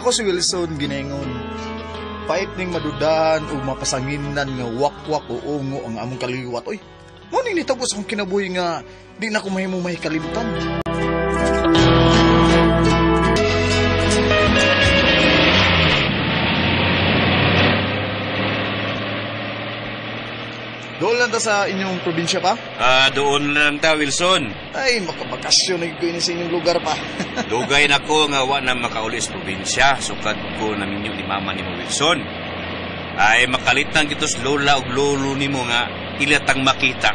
Ako si Wilson Ginengon. Pait ning madudahan o mapasanginan nga wakwak o ungo ang among kaliwat. Oy, mo ning nitabo sa akong kinabuhi nga di na ko mahimong mahikalimtan. Doon lang ta sa inyong probinsya pa? Doon lang ta, Wilson. Ay, makabakasyon na ko sa inyong lugar pa. Dugay na ko nga wa na makauli sa probinsya. Sukad ko na minyo ni mama ni mo, Wilson. Ay, makalitan kitos lola ug lolo nimo nga ilatang makita.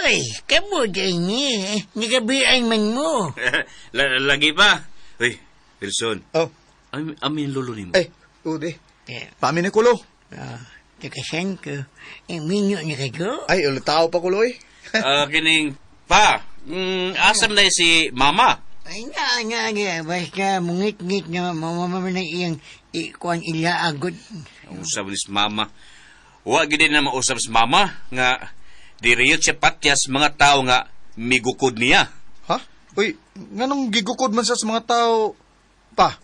Ay, kamo ni. Nagabian man mo. Lagi pa. Uy, Wilson. Oh. Amin lolo nimo. Eh, udi. Pamin ni kulo. Takasan ko. Minyo ni kayo. Ay, ulit tao pa kulo eh. Kining, pa, asam na si mama? Ay, nga. Basta mungit-ngit na mamama na iyang ikuan ilaagot. Usap ni mama. Wa gid na mausap si mama nga diriyot siya patyas mga tao nga migukod niya. Ha? Uy, nganong gigukod man siya sa mga tao pa?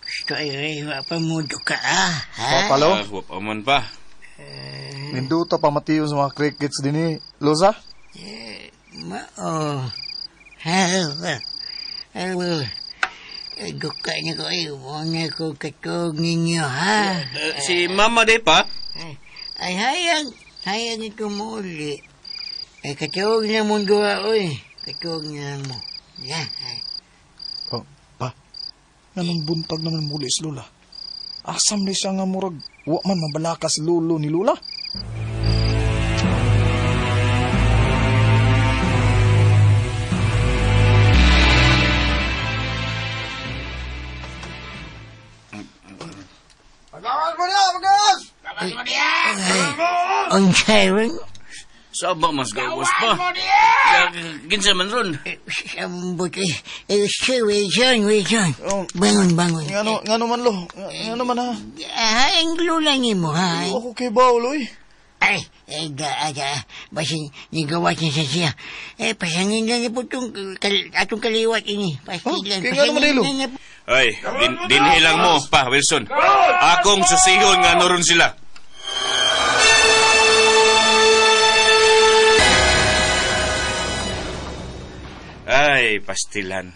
Gusto ay wa pa mo duka, ha? Papalo? Wa pa man pa. Ninduta pa matiyo sa mga crickets din eh. Losa? Mao. Duka niya ko ay, wala ko katog ninyo, ha? Si mama di pa? Ay, hayag ito mo uli. Ay, katog na mong duha, oy. Katog na mo. Ya, ay. Oh, pa, anong buntag naman muli si Lola? Asam na siya nga murag, wa man mabalakas lolo ni Lola. Unsay ron? Saba mas gawas pa. Kinsa man ron? Sambot eh. Si Wilson, Wilson. Bangon, bangon. Ngano man lo? Ngano man ha? Ang lula ni mo ha? Ako kay Baulo eh. Ay, aga. Basin, nigawas niya sa siya. Eh, pasangin lang po itong atong kaliwat ini. Pasilan, pasangin lang po. Ay, dinhilang mo pa, Wilson. Akong susihon nga noron sila. Ay, pastilan.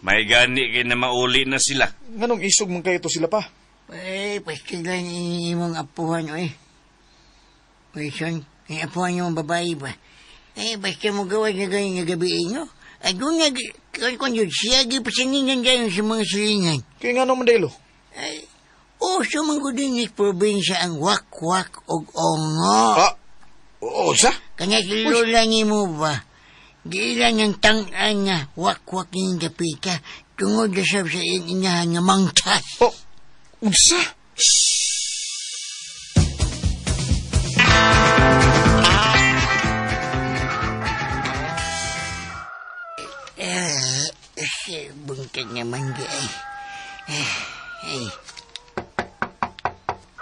May gani kay na mauli na sila. Nganong isog man kayo to sila pa? Ay, pastilan imong apuhan, oy. Wilson, ay apuhan yung babae ba? Eh, basta mo gawas na ganyan na gabi inyo. Ay, doon na, kung yun, siya gipasanginan dyan sa mga silingan. Kaya nga naman, Delo? Ay, uso man ko din sa probinsya ang wakwak og ongo. Ah, oo sa? Kanya si Lola ni mo ba? Di lang ang tang-an nga wakwak yung gapita tungod na sa iyong inahan nga mangtas. Oh, unsa? Buntag naman di ay. Ay.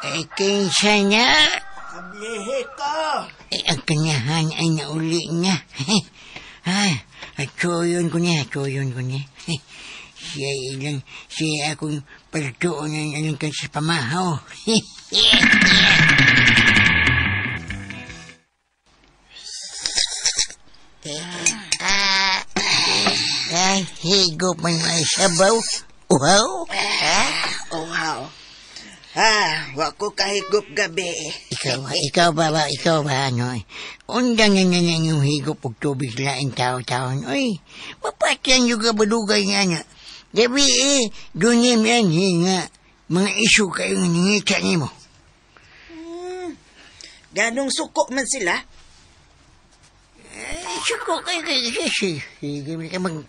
Ay, kinsa na? Kablihi ka. Ay, ang kanyahan ay nauli niya. Ay, atsoyon ko niya, atsoyon ko niya. Siya ilang, siya akong pagtuon ng alingkan sa pamahaw. Ay, higop man ay sabaw. Uhaw? Ha? Uhaw. Ha, wa ko kahigop gabi. Ikaw ba, ano? Undang nga nga yung higop og tubig laing tao-taon. Uy, mapatyan yung kabadugay nga nga. Gabi eh, dunim yan, hinga. Mga isu kayong ningita nimo. Ganong suko man sila? Eh, suko kayo kayo. Sige, mag...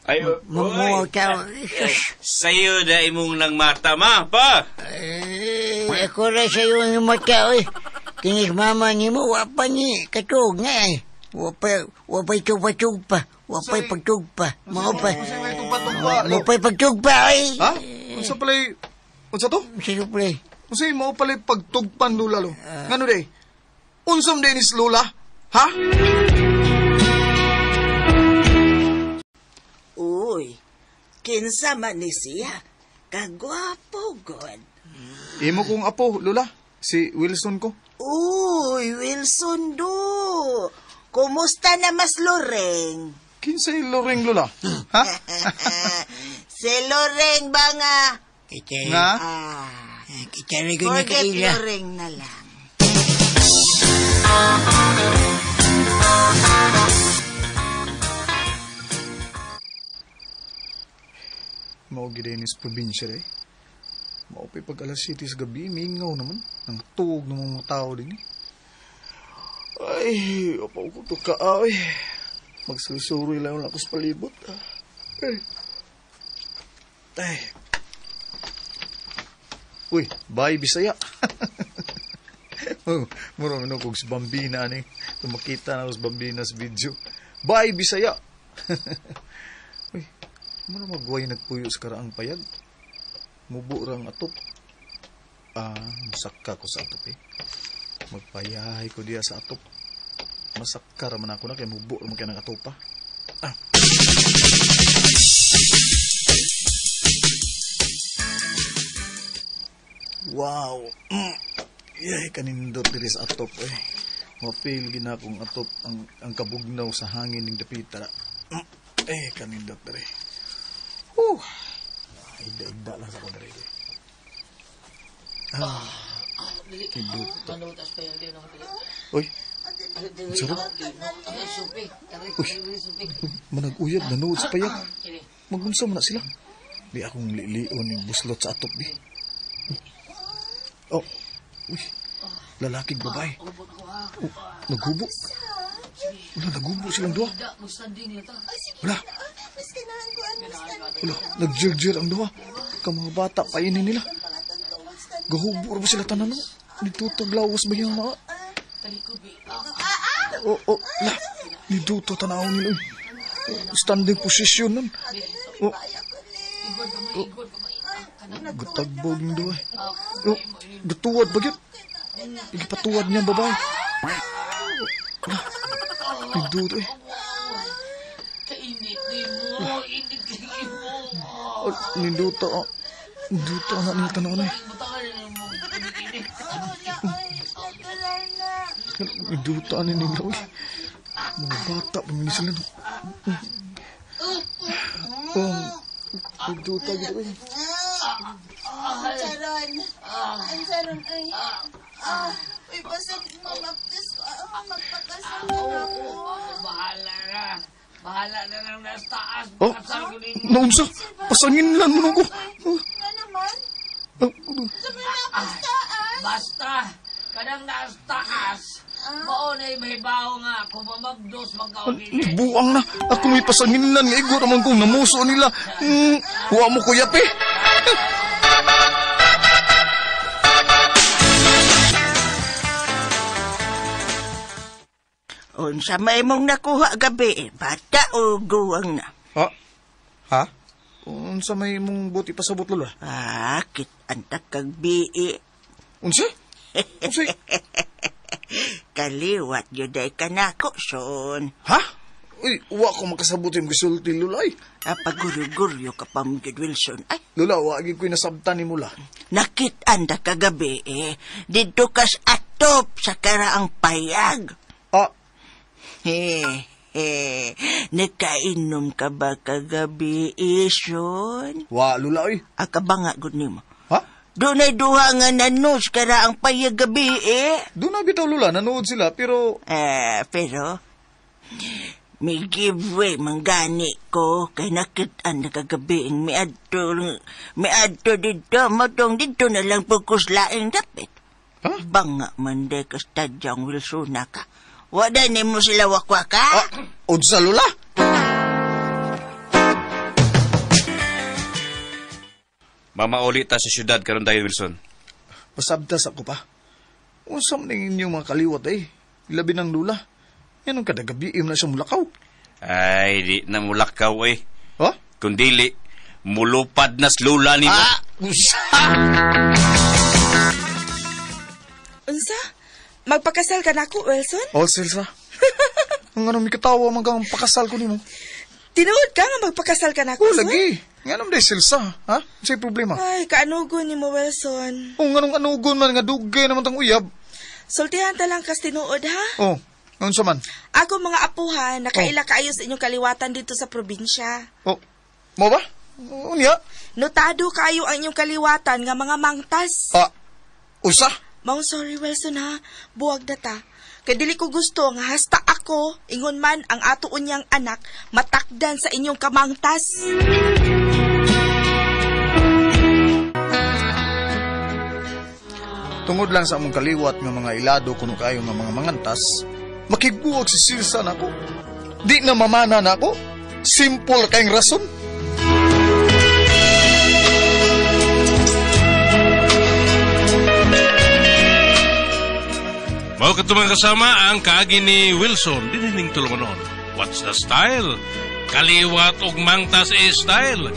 Ay, Mumuha tao. Sa'yo na imong nang mata, ma, pa. Eh, ako rin sa'yo ang mata, oy. Kinis mama ni mo, wapa ni katog nga eh. Wapay tugpa-tug pa. Wapay pagtug pa. Mao pa. Mapay pagtug pa ay. Ha? Unsa palay? Unsa to? Unsa palay? Unsa mao palay pagtugpan Lola lo? Ngano day? Unsa man day ni Lola? Ha? Uy, kinsa man ni siya? Kagwapo god. Imo kong apo, Lola. Si Wilson ko. Uy, Wilson do. Kumusta na mas Loreng? Kinsay Loreng, Lola? Ha? Si Loreng ba nga? Kita, nga? Kita rin ko niya Forget kaila. Loreng na lang. Mao gid ni sa probinsya eh. Mao pa'y pag alas 7 sa gabi, mingaw naman. Nang tuog ng mga tao din eh. Ay, apaw ko to ka, ay. Magsusuroy lang ako sa palibot. Ay. Ay. Uy, bye Bisaya. Mura man ako sa Bambina ni. Tumakita na ako sa Bambina sa video. Bye Bisaya. Uy, mura magway nagpuyo sa karaang payag. Mubo rang atop. Ah, masakka ko sa atop eh. Magpayahay ko diya sa atop. Masakka raman ako na kay mubo raman kay ng atop pa. Ah. Wow. Yay, kanindot diri sa atop eh. Ma-feel gina akong atop ang kabugnaw sa hangin ning dapita. Eh, kanindot diri. Whew. Igda-igda lang sa ko diri. Ah. Uy. Sarap. Uy. Manag-uyab, nanood sa payag. Magunsa man na sila. Di akong lilion ng buslot sa atop, di. Oh. Uy. Lalaking babae. Oh, naghubo. Wala, naghubo silang duha. Wala. Wala, nagjirjir ang duha. Ka mga bata, painin nila. Gahubo ba sila tanan? Nidutog lawas ba yung mga? Oh, oh, la. Niduto tanaw nila. Standing position nun. Oh. Oh. Gatagbog ng duha. Oh, gatuwad ba yun? Igipatuwad niya ang babae. Wala. Niduto eh. Kainit ni mo, init ni mo. Oh, ninduto. Oh. Ninduto na nila tanaw na eh. Ninduto na nila. Uy. Mga bata pa nila sila. Oh, ninduto gito eh. Ansaron. Ansaron ay. Ah, uy, basag mamaptis ko. Ah, magpakasal na ako. Bahala na. Bahala na lang nasa taas. Oh, naunsa. Pasangin lang mo ko. Nga naman. Sabi na ako sa taas. Basta, kanang nasa taas. Mao na'y may baho nga. Kung mamagdos, magkaugin. Buang na. Ako may pasangin lang. Igo naman kong namuso nila. Huwa mo kuyap eh. Unsa may mong nakuha gabi, bata o guwang na? Ha? Ha? Unsa may mong buti pasabot, Lola? Ah, kit-antak kag bii. Unsa? Unsa? Kaliwat yuday ka nako, son. Ha? Uy, wa ko makasabot yung gisulti, Lola. Ay. Ah, paguryo-guryo ka pa mo, Wilson. Ay. Lola, wa gid ko'y nasabtan ni mula. Nakit-anda kagabi, eh. Dito kas atop sa karaang payag. Ah. He, he. Nakainom ka ba kagabi, Ison? Wa, Lola, oy. Akabanga, gud nimo. Ha? Doon ay duha nga nanos karaang payag gabi, eh. Doon na bitaw, Lola. Nanood sila, pero... Eh, pero... May giveaway manggani ko kay nakit-an na kagabi ang miadto dito, matong dito na lang pagkuslaing dapit. Ha? Banga man de kastadyang Wilson na ka. Wala ni mo sila wakwaka? Ah, unsa, Lola? Mamauli ta sa syudad karon dayon, Wilson. Pasabtas ako pa. Unsa man ang inyong mga kaliwat eh. Ilabi ng lula. Yan ang kadagabi na siya mulakaw. Ay, di na mulakaw eh. Ha? Kung dili, mulupad na sa lula nimo. Ah! Usa! Unsa? Magpakasal ka nako, Wilson? Oh, Silsa. Ang anong mikatawa man kang pakasal ko nimo. Tinuod ka nga magpakasal ka nako, Oh, Wilson? lagi. Nga naman day, Silsa. Ha? Unsay problema? Ay, kaanugon ni mo, Wilson. Oh, nganong anugon man nga dugay naman tang uyab. Sultihan ta lang kas tinuod, ha? Oh, unsa man? Ako mga apuhan, nakaila kaayo sa inyong kaliwatan dito sa probinsya. Oh, mo ba? Unya? Notado kaayo ang inyong kaliwatan nga mga mangtas. Ah, usa? Maong sorry, Wilson, ha? Buwag na ta. Kay dili ko gusto nga hasta ako, ingon man ang ato unyang anak, matakdan sa inyong kamangtas. Tungod lang sa among kaliwat nga mga ilado kuno kayo nga mga mangantas, makigbuwag si Silsa nako. Di na mamana nako. Simple kayong rason. Mao kadto mga kasama ang kaagi ni Wilson dinhining tulumanon. What's the style? Kaliwat og mangtas e style.